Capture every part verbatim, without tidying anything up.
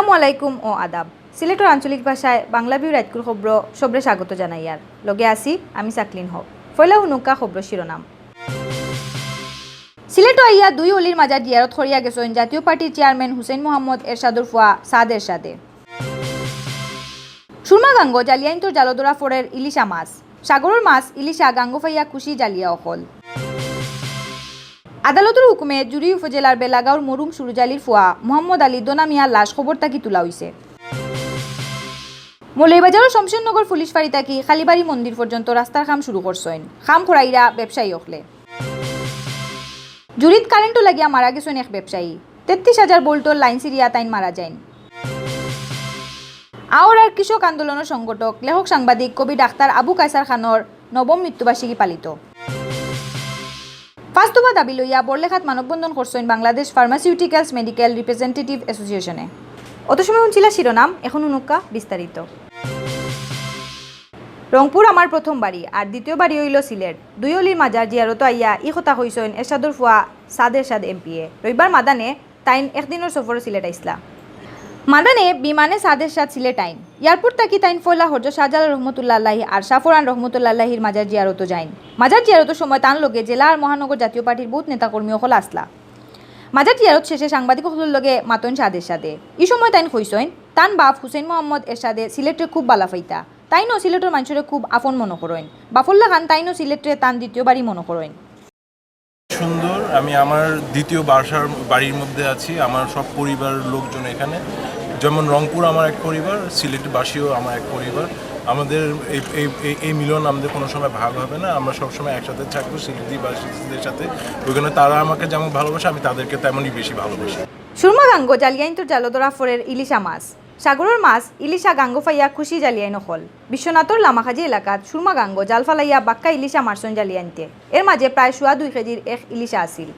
আসসালামু আলাইকুম ও আদাব। সিলেটর আঞ্চলিক ভাষায় বাংলা ভিউ রাইতকুর খবর সবরে স্বাগত জানাইয়ার। লগে আছি আমি সাকলিন হক। পয়লা হুনুক্কা খবর শিরোনাম। সিলেটো আইয়া দুই অলির মাজার জিয়ারত করিয়া গেছইন জাতীয় পার্টির চেয়ারম্যান হুসেন মোহাম্মদ এরশাদর ফুয়া সাদ এরশাদে। সুরমা গাঙ্গো জালিয়াইন্তর জালো ধরা ফড়ের ইলিশা মাছ। সাগরর মাছ ইলিশা গাঙ্গো ফাইয়া খুশি জালিয়া অকল। আদালতর হুকুমে জুড়ি উপজেলার বেলাগাঁওর মরুম সুরুজ আলীর ফুয়া মোহাম্মদ আলী দনা মিয়ার লাশ কবর থাকি তুলা অইছে। মৌলভীবাজারর শমশেরনগর পুলিশ ফাঁড়ি থাকি কালীবাড়ি মন্দির পর্যন্ত রাস্তার কাম শুরু করছইন কাম করাইরা ব্যবসায়ী অকলে। জুড়িত কারেন্টো লাগিয়া মারা গেছইন এক ব্যবসায়ী। তেত্রিশ হাজার ভোল্টর লাইন ছিড়িয়া তাইন মারা যাইন। আওরার কৃষক আন্দোলনর সংগঠক, লেখক, সাংবাদিক, কবি ডাক্তার আবু কায়সার খানর নবম মৃত্যুবার্ষিকী পালিত। পাঁচ দফা দাবি লইয়া বড়লেখাত মানববন্ধন করছইন বাংলাদেশ ফার্মাসিউটিক্যালস মেডিকেল রিপ্রেজেন্টেটিভ অ্যাসোসিয়েশনে। অত সময় হুনছিলা শিরোনাম, এখন হুনুক্কা বিস্তারিত। রংপুর আমার প্রথম বাড়ি, আর দ্বিতীয় বাড়ি অইলো সিলেট। দুই অলির মাজার জিয়ারতো আইয়া ই কথা কইছইন এরশাদর ফুয়া সাদ এরশাদ এমপিএ। রবিবার মাদানে তাইন একদিনর সফরো সিলেট আইছলা। মাদানে বিমানে সাদ এরশাদ সিলেট আইন। এয়ারপোর্ট থাকি তাইন পয়লা হজরত শাহজালাল রহমতুল্লাহ আলাইহি আর শাহপরান রহমতুল্লাহ আলাইহির মাজার জিয়ারতো যাইন। মাজার জিয়ারতর সময় তান লগে জেলা আর মহানগর জাতীয় পার্টির বউত নেতাকর্মী অকল আছলা। মাজার জিয়ারত শেষে সাংবাদিক অকলর লগে মাতইন সাদ এরশাদে। ই সময় তাইন কইছইন, তান বাপ হুসেন মোহাম্মদ এরশাদে সিলেটরে খুব বালা পাইতা। তাইনও সিলেটর মানষরে খুব আফন মনো করইন। বাফর লাখান তাইনও সিলেটরে তান দ্বিতীয় বাড়ি মনো করইন। সুন্দর, আমি আমার দ্বিতীয় বাসার বাড়ির মধ্যে আছি। আমার সব পরিবারের লোকজন এখানে, যেমন রংপুর আমার এক পরিবার, সিলেটবাসীও আমার এক পরিবার। আমাদের এই, এই, এই, এই মিলন আমাদের কোনো সময় ভাগ হবে না। আমরা সবসময় একসাথে থাকবো সিলেটিবাসীদের সাথে। ওইখানে তারা আমাকে যেমন ভালোবাসে, আমি তাদেরকে তেমনই বেশি ভালোবাসি। সুরমা গাঙ্গো জালিয়াইন্তর জালো ধরা ফড়ের ইলিশা মাছ। সাগরর মাছ ইলিশা গাঙ্গো ফাইয়া খুশি জালিয়াইন অকল। বিশ্বনাথর লামাখাজি এলাকাত সুরমা গাঙ্গো জাল ফালাইয়া বাক্কা ইলিশা মারছইন জালিয়াইন্তে। এর মাঝে প্রায় সোয়া দুই কেজির এক ইলিশা আছিল।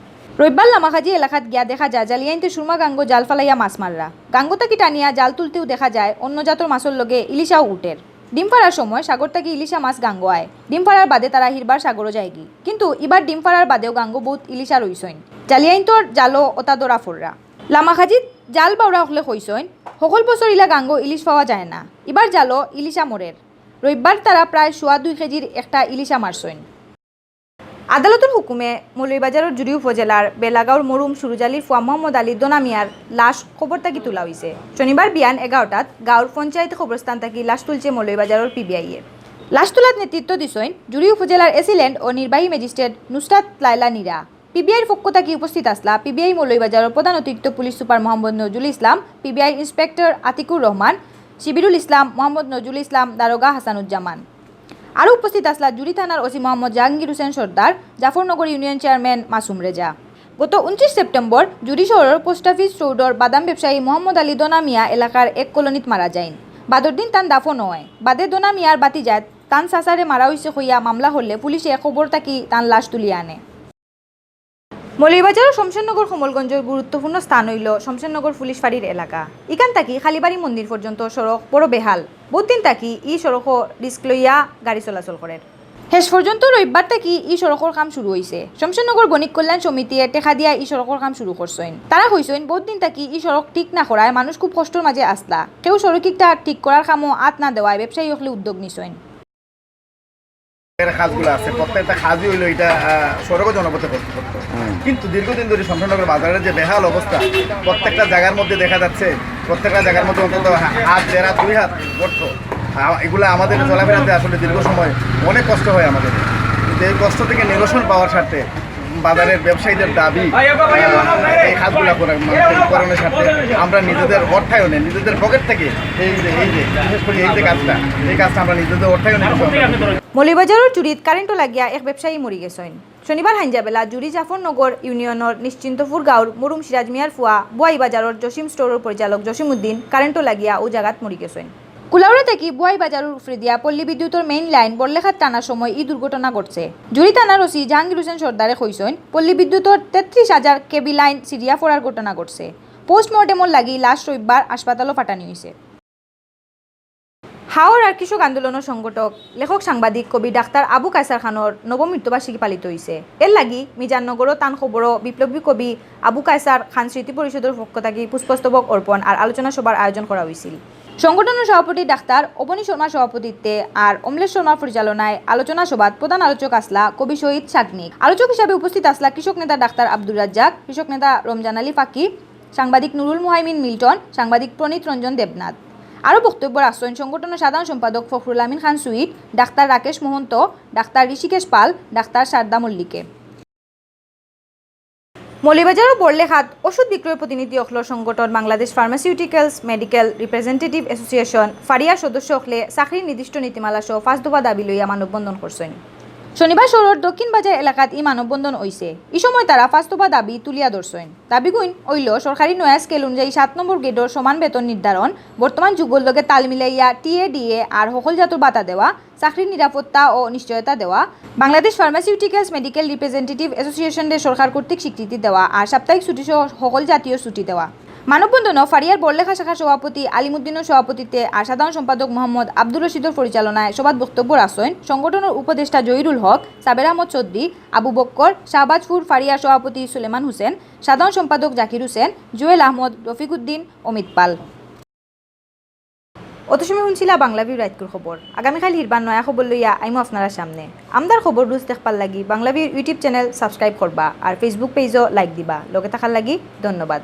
রবিবার লামাখাজি এলাকাত গিয়া দেখা যায় জালিয়াইন্তে সুরমা গাঙ্গো জাল ফালাইয়া মাছ মাররা। গাঙ্গো থাকি টানিয়া জাল তুলতেউ দেখা যায় অন্য জাতর মাছর লগে ইলিশাও উঠের। ডিম ফাড়ার সময় সাগর থাকি ইলিশা মাছ গাঙ্গো আয়। ডিম ফাড়ার বাদে তারা হিরবার সাগরো যায়গি। কিন্তু ইবার ডিম ফাড়ার বাদেও গাঙ্গো বউত ইলিশা রইছইন। জালিয়াইন্তর জালো অতা ধরা ফড়রা। লামাখাজিত জাল বাউরা অকলে কইছইন, হকল বছর ইলা গাঙ্গো ইলিশ পাওয়া যায় না, ইবার জালো ইলিশা মরের। রবিবার তারা প্রায় সোয়া দুই কেজির একটা ইলিশা মারছইন। আদালতর হুকুমে মৌলভীবাজারর জুড়ি উপজেলার বেলাগাঁওর মরুম সুরুজ আলীর ফুয়া মোহাম্মদ আলী দনা মিয়ার লাশ কবর থাকি তুলা অইছে। শনিবার বিয়ান এগারোটাত গাঁওর পঞ্চায়েত কবরস্থান থাকি লাশ তুলছে মৌলভীবাজারর পিবিআইয়ে। লাশ তুলাত নেতৃত্ব দিছইন জুড়ি উপজেলার এসি ল্যান্ড ও নির্বাহী ম্যাজিস্ট্রেট নুসরাত লায়লা নীরা। পিবিআইর পক্ষ থাকি উপস্থিত আছলা পিবিআই মৌলভীবাজারর প্রধান অতিরিক্ত পুলিশ সুপার মোহাম্মদ নজরুল ইসলাম, পিবিআই ইন্সপেক্টর আতিকুর রহমান, শিবিরুল ইসলাম, মোহাম্মদ নজরুল ইসলাম, দারোগা হাসানুজ্জামান। আরও উপস্থিত আছলা জুড়ি থানার ওসি মোহাম্মদ জাহাঙ্গীর হোসেন সর্দার, জাফরনগর ইউনিয়ন চেয়ারম্যান মাসুম রেজা। গত ঊনত্রিশ সেপ্টেম্বর জুড়ি শহরর পোস্ট অফিস রোডর বাদাম ব্যবসায়ী মোহাম্মদ আলী দনা মিয়া এলাকার এক কলোনিত মারা যাইন। বাদর দিন তান দাফন অয়। বাদে দনা মিয়ার বাতিজায় তান চাচারে মারা অইছে কইয়া মামলা করলে পুলিশে কবর থাকি তান লাশ তুলিয়া আনে। মৌলভীবাজারর শমশেরনগর কমলগঞ্জর গুরুত্বপূর্ণ স্থান অইলো শমশেরনগর পুলিশ ফাঁড়ির এলাকা। ইখান থাকি কালীবাড়ি মন্দির পর্যন্ত সড়ক বড় বেহাল। বউত দিন থাকি ই সড়কো রিস্ক লইয়া গাড়ি চলাচল করের। শেষ পর্যন্ত রবিবার থাকি ই সড়কর কাম শুরু অইছে। শমশেরনগর বণিক কল্যাণ সমিতিয়ে টেকা দিয়া ই সড়কর কাম শুরু করছইন। তারা কইছইন, বউত দিন থাকি ই সড়ক ঠিক না করায় মানুষ খুব কষ্টর মাঝে আছলা। কেউ সড়ক ইকটা ঠিক করার কামো আত না দেওয়ায় ব্যবসায়ী অকলে উদ্যোগ নিছইন। এর কাজগুলো আছে, প্রত্যেকটা কাজই হইলো এটা, আহ, সড়কও জনপথে করতে করতে। কিন্তু দীর্ঘদিন ধরে শমশেরনগর বাজারের যে বেহাল অবস্থা, প্রত্যেকটা জায়গার মধ্যে দেখা যাচ্ছে, প্রত্যেকটা জায়গার মধ্যে অন্তত হা-, হাত, দেড় হাত, দুই হাত গর্ত। আ-, এগুলো আমাদের চলাফেরাতে আসলে দীর্ঘ সময় অনেক কষ্ট হয় আমাদের। কিন্তু এই কষ্ট থেকে নিরসন পাওয়ার স্বার্থে বাজারের ব্যবসায়ীদের দাবি, আহ, এই কাজগুলো করার, মানে, করানোর স্বার্থে আমরা নিজেদের অর্থায়নে, নিজেদের পকেট থেকে এই যে, এই যে, বিশেষ করে এই যে কাজটা, এই কাজটা আমরা নিজেদের অর্থায়নে করতে হবে। মৌলভীবাজারর জুড়িত কারেন্টো লাগিয়া এক ব্যবসায়ী মরি গেছইন। শনিবার হাইঞ্জাবেলা জুড়ি জাফরনগর ইউনিয়নর নিশ্চিন্তপুর গাঁওর মরুম সিরাজ মিয়ার ফুয়া বুয়াই বাজারর জসিম স্টোরর পরিচালক জসিম উদ্দিন কারেন্টো লাগিয়া অউ জাগাত মরি গেছইন। কুলাউড়া থাকি বুয়াই বাজারর উপরে দিয়া পল্লী বিদ্যুতর মেইন লাইন বড়লেখাত টানার সময় ই দুর্ঘটনা ঘটছে। জুড়ি থানার ওসি জাহাঙ্গীর হোসেন সর্দারে কইছইন, পল্লী বিদ্যুতর তেত্রিশ হাজার কেবি লাইন ছিড়িয়া পড়ার ঘটনা ঘটছে। পোস্টমর্টেমর লাগি লাশ রবিবার হাসপাতালো পাঠানি অইছে। হাওর আর কৃষক আন্দোলনর সংগঠক, লেখক, সাংবাদিক, কবি ডাক্তার আবু কায়সার খানর নবম মৃত্যুবার্ষিকী পালিত অইছে। এরলাগি মিজাননগরো তান কবরো বিপ্লবী কবি আবু কায়সার খান স্মৃতি পরিষদর পক্ষ থাকি পুষ্পস্তবক অর্পণ আর আলোচনা সভার আয়োজন করা অইছিল। সংগঠনর সভাপতি ডাক্তার অবনী শর্মার সভাপতিত্বে আর অমলেশ শর্মার পরিচালনায় আলোচনা সভাত প্রধান আলোচক আছলা কবি শহীদ সাগ্নিক। আলোচক হিসাবে উপস্থিত আছলা কৃষক নেতা ডাক্তার আব্দুর রাজ্জাক, কৃষক নেতা রমজান আলী ফাকি, সাংবাদিক নুরুল মুহাইমিন মিল্টন, সাংবাদিক প্রণীত রঞ্জন দেবনাথ। আরও বক্তব্য রাখছইন সংগঠনর সাধারণ সম্পাদক ফখরুল আমিন খান সুইট, ডাক্তার রাকেশ মহন্ত, ডাক্তার ঋষিকেশ পাল, ডাক্তার শারদা মল্লিকে। মৌলভীবাজারর বড়লেখাত ওষুধ বিক্রয় প্রতিনিধি অকলর সংগঠন Bangladesh pharmaceuticals medical representative association ফারিয়ার সদস্য অকলে চাকরির নির্দিষ্ট নীতিমালা সহ পাঁচ দফা দাবি লইয়া মানববন্ধন করছইন। শনিবার শহরর দক্ষিণ বাজার এলাকাত ই মানববন্ধন অইছে। ই সময় তারা পাঁচ দফা দাবি তুলিয়া ধরছইন। দাবিগুইন অইল সরকারি নয়া স্কেল অনুযায়ী সাত নম্বর গ্রেডর সমান বেতন নির্ধারণ, বর্তমান যুগর লগে তাল মিলাইয়া টিএ, ডিএ আর হকল জাতর ভাতা দেওয়া, চাকরির নিরাপত্তা ও নিশ্চয়তা দেওয়া, বাংলাদেশ ফার্মাসিউটিক্যালস মেডিকেল রিপ্রেজেন্টেটিভ অ্যাসোসিয়েশনরে সরকার কর্তৃক স্বীকৃতি দেওয়া আর সাপ্তাহিক ছুটি সহ হকল জাতীয় ছুটি দেওয়া। মানববন্ধনো ফারিয়ার বড়লেখা শাখার সভাপতি আলিমুদ্দিনর সভাপতিত্বে আর সাধারণ সম্পাদক মোহাম্মদ আব্দুর রশিদর পরিচালনায় সভাত বক্তব্য রাখছইন সংগঠনর উপদেষ্টা জহিরুল হক, সাবের আহমদ চৌধুরী, আবু বক্কর, শাহবাজপুর ফারিয়ার সভাপতি সুলেমান হোসেন, সাধারণ সম্পাদক জাকির হোসেন, জুয়েল আহমদ, রফিকুদ্দিন, অমিত পাল। অত সময় হুনছিলা বাংলা ভিউ রাইতকুর খবর। আগামীকাইল হিরবার নয়া খবর লইয়া আইমু আপনারার সামনে। আমরার খবর রুজ দেখবার লাগি বাংলা ভিউর YouTube চ্যানেল সাবস্ক্রাইব করবা আর Facebook পেজও লাইক দিবা। লগে থাকার লাগি ধন্যবাদ।